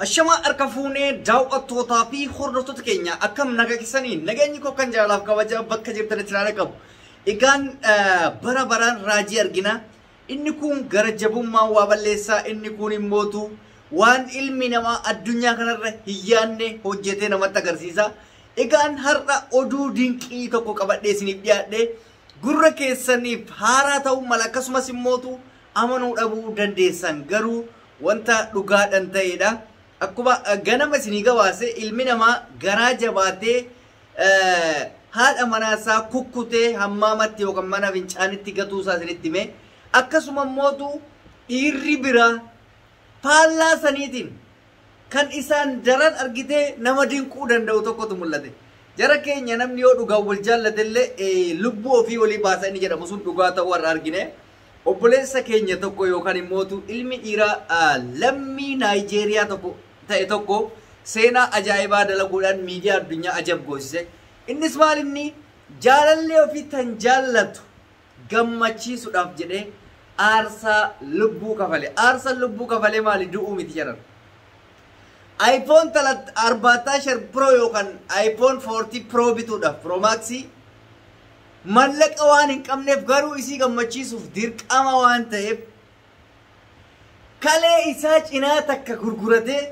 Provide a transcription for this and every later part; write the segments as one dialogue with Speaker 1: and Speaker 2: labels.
Speaker 1: Ashamaa harka fuunee daawwattootaa fi hordoftoota keenya, akkam nagaa keessanii? Nageenyi koo kan jaalalaaf kabajaa bakka jirtanitti ilaalee qabu. Egaan bara baraan raajii argina. Inni kun gara jabummaan waa balleessaa, inni kun immootu waan ilmi namaa addunyaa kanarra hin yaadne hojjetee namatti agarsiisa. Egaan har'a oduu dinqii tokko qabadhee isiniif dhiyaadhe, gurra keessaniif haaraa ta'uu mala, akkasumas immootu amanuu dhabuu dandeessan, garuu wanta dhugaadhaan ta'edha. Akkuma ganama isinii gabaase, ilmi namaa garaa jabaatee haadha manaasaa kukkutee hammaamatti yookaan mana fincaanitti gatuu isaa isinitti hime. Akkasuma immootu dhiirri biraa faallaa saniitiin kan isaan daran argitee nama dinquu danda'u tokkotu mul'ate. Jara keenya, namni yoo dhugaan wal jaallate illee lubbuu ofii walii baasa inni jedhamu sun dhugaa ta'uu warra argine. Obboleessa keenya tokko yookaan immootu ilmi dhiiraa lammii Naayijeeriyaa tokko ta'e tokko seenaa ajaa'ibaa dalaguudhaan miidiyaa addunyaa ajab goosise. Innis maal, inni jaalallee ofii tan jaallatu gammachiisuudhaaf jedhee aarsaa lubbuu kafale. Aarsaan lubbuu kafalee maali? Du'uu miti jedhan. iPhone 14 Pro yookaan iPhone 14 Pro bituudhaaf, Pro Max, mallaqa waan hin qabneef, garuu isii gammachiisuuf dirqama waan ta'eef, kalee isaa cinaa takka gurguratee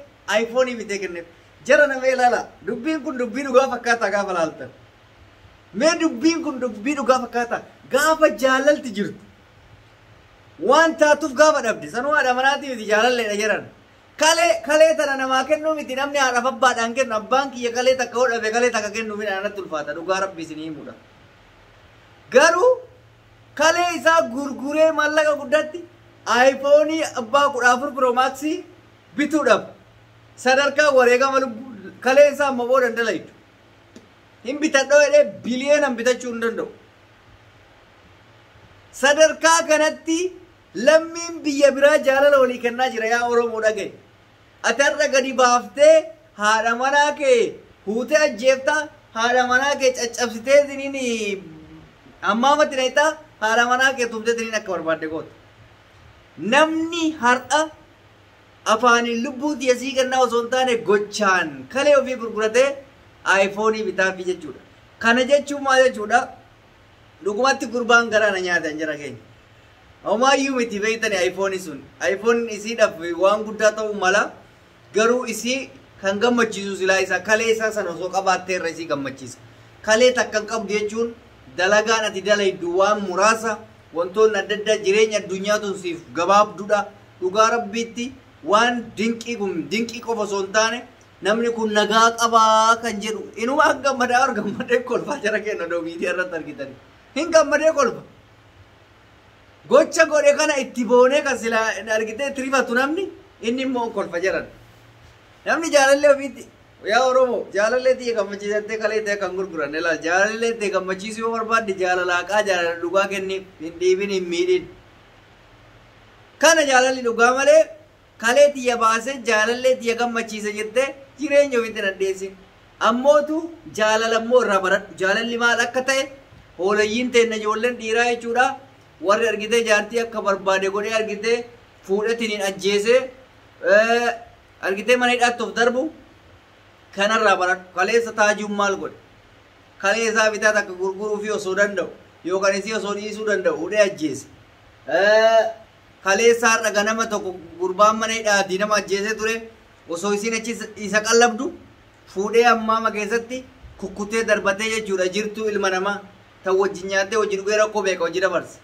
Speaker 1: iPhone bitee kenneef. Jara nama, ilaala, dubbiin kun dubbii dhugaa fakkaataa gaafa laaltan. Mee dubbiin kun dubbii dhugaa fakkaataa gaafa jaalalti jirtu? Waan taatuuf gaafa dhabde sanuu haadha manaatii miti, jaalalleedha jedhan. Kalee tana namaa kennuu miti, namni haadhaaf abbaadhaan kennu, abbaan kiyya kalee takka hoo dhabe, kalee takka kennuu fi natti ulfaata, dhugaa rabbi isinii himudha. Garuu kalee isaa gurguree maallaqa guddaatti iPhone abbaa 14 Pro Max bituudhaaf sadarkaa wareegama lubbuu, kalee isaa amma booda hin dalaytu. Hin bitadhoo jedhee biliyeenan bitachuu hin danda'u. Sadarkaa kanatti lammiin biyya biraa jaalala walii kennaa jira. Yaa Oromoo, dhagaye. Ati har'a gadi baaftee haadha manaa kee huutee ajjeeftaa, haadha manaa kee caccabsitee isiniin hammaamatti naqxaa, haadha manaa kee tumtee isiniin akka barbaadde goota. Namni har'a afaaniin lubbuu tiyasii kennaa osoo hin taane gochaan kalee ofii gurguratee iPhone bitaafi jechuudha. Kana jechuun maal jechuudha? Dhugumatti gurbaan garaa na nyaatan, jara keenya. Homaayyuu miti beektani iPhone sun. iPhone isiidhaaf waan guddaa ta'uu mala, garuu isii kan gammachiisu silaa isa kalee isaa sana osoo qabaattee irra isii gammachiisa. Kalee takka hin qabdu jechuun dalagaan ati dalaydu waan muraasa, wantoonni adda addaa jireenya addunyaa tun siif gabaabduudha. Dhugaa rabbiitti waan dinqii kun dinqii qofa osoo hin taane, namni kun nagaa qabaa kan jedhu inuma gammadaa gammadee kolfaa, jara keenya, odoo miidiyaa irratti argitan. Hin gammadee kolfa. Gocha godhe kana itti boonee kan sila argitee itti rifatu namni, inni immoo kolfa jedhan. Namni jaalallee ofiitti, yaa Oromoo, jaalallee ta'e gammachiisattee kalee ta'e kan gurguran ilaal, jaalallee ta'e gammachiisuu yoo barbaadde jaalala haqaa, jaalala dhugaa kenniif, hin dhiibin, hin miidhin. Kana jaalalli dhugaa malee kalee tiyya baasee jaalallee tiyya gammachiisa jettee jireenya ofiitti hin addeessin. Ammootu jaalala immoo irraa baradhu. Jaalalli maal akka ta'e hoolayyiin teenna, ijoolleen dhiiraa jechuudha. Warri argitee jaartii akka barbaade godhee argitee fuudhetiniin ajjeesee argitee mana hidhaatti of darbu kanarraa baradhu. Kaleessa taajuun maal godhe? Kalee isaa bitaa takka gurguruu fi osoo danda'u yookaan isii osoo dhiisuu danda'u hudhee ajjeese. Kaleessa har'a ganama tokko gurbaan mana hidhaatii nama ajjeesee ture osoo isiin achi isa qallabdu fuudhee hammaama keessatti kukkutee darbatee jechuudha. Jirtuu ilma namaa tan wajjin nyaattee wajjin dhugee rakkoo beeka hojii dabarse.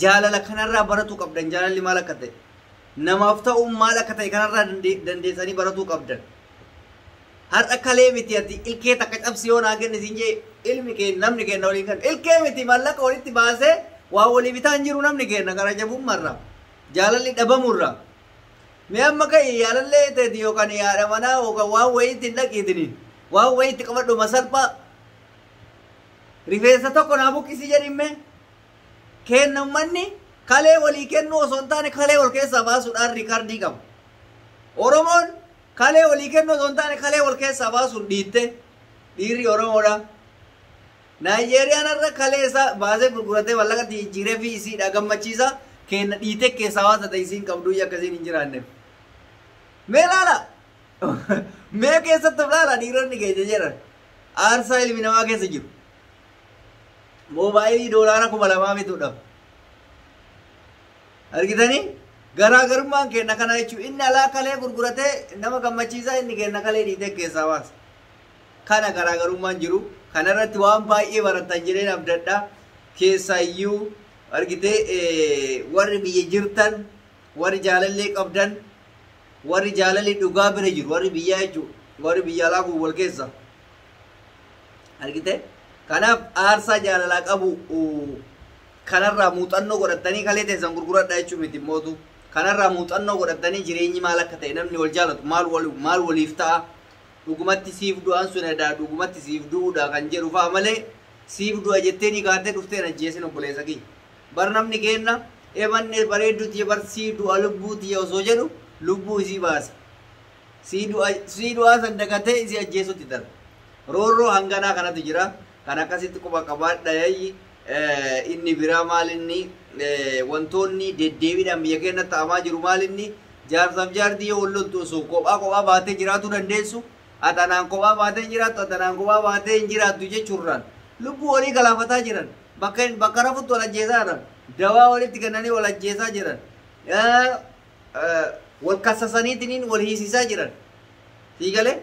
Speaker 1: Jaalala kanarraa baratuu qabdan, jaalalli maal akka ta'e, namaaf ta'uun maal akka ta'e kanarraa dandeessanii baratuu qabdan. Har'a kalee miti, ati ilkee takka cabsi yoo naa kenne siin jee, ilmi keenya, namni keenya waliin kan ilkee miti, mallaqa walitti baasee waa walii bitaa hin jiru namni keenya gara jabummaarraa jaalalli dhabamurraa. Mee amma ka'i, jaalallee ta'eeti yookaan haadha manaa yookaan waan wayiitti hin dhaqiitini, waan wayiitti qabadhu, masalphaa rifeensa tokko naa buqqisi jedhimme. Kenna ummanni kalee walii kennuu osoo hin taane kalee wal keessaa baasuudhaan riikardii qaba. Oromoon kalee walii kennuu osoo hin taane kalee wal keessaa baasuun dhiitte dhiirri Oromoodha. Naayijeeriyaan har'a kalee isaa baasee gurguratee mallaqa jijjiiree fi isiidha gammachiisa, kenna dhiitee keessaa baasa ta'e isiin qabdu akkasiin hin jiraanneef. Mee ilaala. Mee keessatti of laala dhiironni keenya jedhan. Aarsaa ilmi namaa keessa jiru. Moobaayilii $2000 bituudhaaf. Argitanii? Garaagarummaan kenna kana jechuun inni alaa kalee gurguratee nama gammachiisaa, inni kenna kalee dhiitee keessaa baasa. Kana garaagarummaan jiru. Kanarratti waan baay'ee baratan jedheen abdadha. Keessaayyuu argitee warri biyya jirtan, warri jaalallee qabdan, warri jaalalli dhugaa bira jiru, warri biyyaa jechuudha. Warri biyya alaa kun wal keessa. Argitee? Kanaaf aarsaa jaalalaa qabu kanarraa muuxannoo godhatanii kalee teessan gurguradha jechuun miti mootu. Kanarraa muuxannoo godhatanii jireenyi maal akka ta'e, namni wal jaalatu maal waliif ta'a, dhugumatti siif du'aan sun edaa dhugumatti siif du'uudha kan jedhu fa'a malee siif du'a jettee ni kaatee dhuftee ajjeesin obboleessa kiyya. Bar namni kenna eemanne bareedduuti bar sii du'a lubbuuti osoo jedhu lubbuu isii baasa. Sii du'aa san dagatee isii ajjeesutti darba. Roorroo hanganaa kanatu jira. Kan akkasitti quba qabaadha yayyi. Inni biraa maal inni wantoonni deddeebiidhaan biyya keenya ta'amaa jiru maal inni jaarsaaf jaartii yoo wal loltu osoo kophaa kophaa baatee jiraachuu dandeessu, atanaan kophaa baatee hin jiraattu, atanaan kophaa baatee hin jiraattu jechuurraan lubbuu walii galaafataa jiran, bakka rafutti wal ajjeesaa jiran, dawaa walitti kennanii wal ajjeesaa jiran, wal kassasaniitiin wal hiisisaa jiran. Siigalee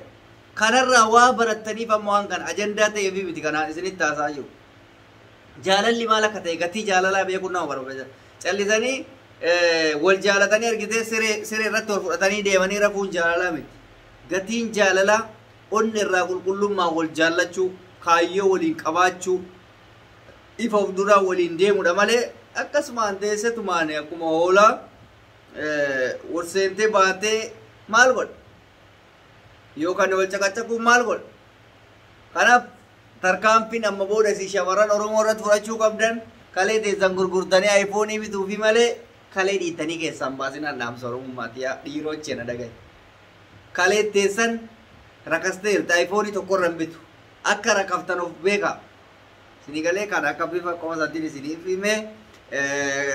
Speaker 1: kanarraa waa barattaniif ammoo waan kana ajandaa ta'eef miti kanaan isinitti haasaa jiru. Jaalalli maal akka ta'e, gatii jaalalaa beekuun nama barbaachisa. Callisanii wal jaalatanii argitee siree irratti wal fudhatanii deemanii rafuun jaalalaa miti. Gatiin jaalalaa onni irraa qulqullummaa wal jaallachuu, kaayyoo waliin qabaachuu, ifa of duraa waliin deemudha malee akkasumaan teessetumaan akkuma hoolaa wal seentee baatee maal godha? Yookaan wal caqacaquun maal godha? Kanaaf tarkaanfiin amma booda isin shamarran Oromoo irratti fudhachuu qabdan kalee teessan gurgurtanii aayifoonii bituufi malee kalee dhiittanii keessaan baasinaan dhaamsa Oromummaati yaa dhiiroo na dhagaye. Kalee teessan rakasteerti aayifoonii tokko irra hin bitu. Akka rakaftan of beeka. Isinii galee kan akka bifa qofa isaatiin isiniif hime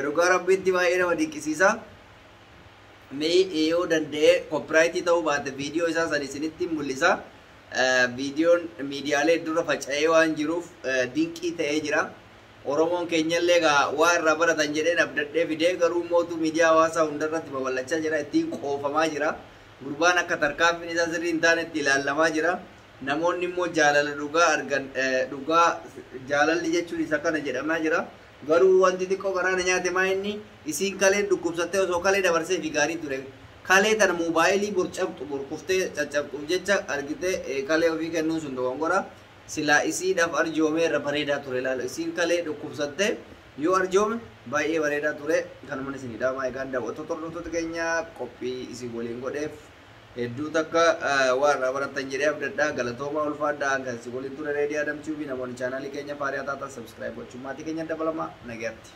Speaker 1: dhugaa rabbiitti baay'ee nama dinqisiisa. Mee yoo danda'e koopiraayitii ta'uu baate viidiyoo isaa san isinitti mul'isa. Viidiyoon miidiyaalee dura faca'ee waan jiruuf dinqii ta'ee jira. Oromoon keenyallee egaa waa irraa baratan jedheen abdadhee fidee garuu mootuu miidiyaa hawaasaa hundarratti babal'achaa jira, ittiin qoofamaa jira. Gurbaan akka tarkaanfiin isaa sirrii hin taanetti ilaalamaa jira. Namoonni immoo jaalala dhugaa argan, dhugaa jaalalli jechuun isa kana jedhamaa jira. Garuu wanti xiqqoo garaa na nyaate maa inni isiin kaleen dhukkubsattee osoo kalee dabarsee fi gaarii ture. Kalee tana moobaayilii borcabxu borkuftee caccabxuuf jecha argitee kalee ofii kennuun sun dogongora. Silaa isiidhaaf arjoomee irra bareedaa ture ilaala. Isiin kalee dhukkubsattee yoo arjoome baay'ee bareedaa ture. Kanuma isinii dhaama. Egaan daawwattoota hordoftoota keenya qophii isin waliin godheef hedduu takka waa irraa barattan jedhee abdadhaa. Galatoomaa, ulfaadhaa. Kan isin waliin ture Reedii Adamchuu fi namoonni chaanaalii keenya faariyaa taatan subscribe gochuun maatii keenya dabalamaa. Nagaatti.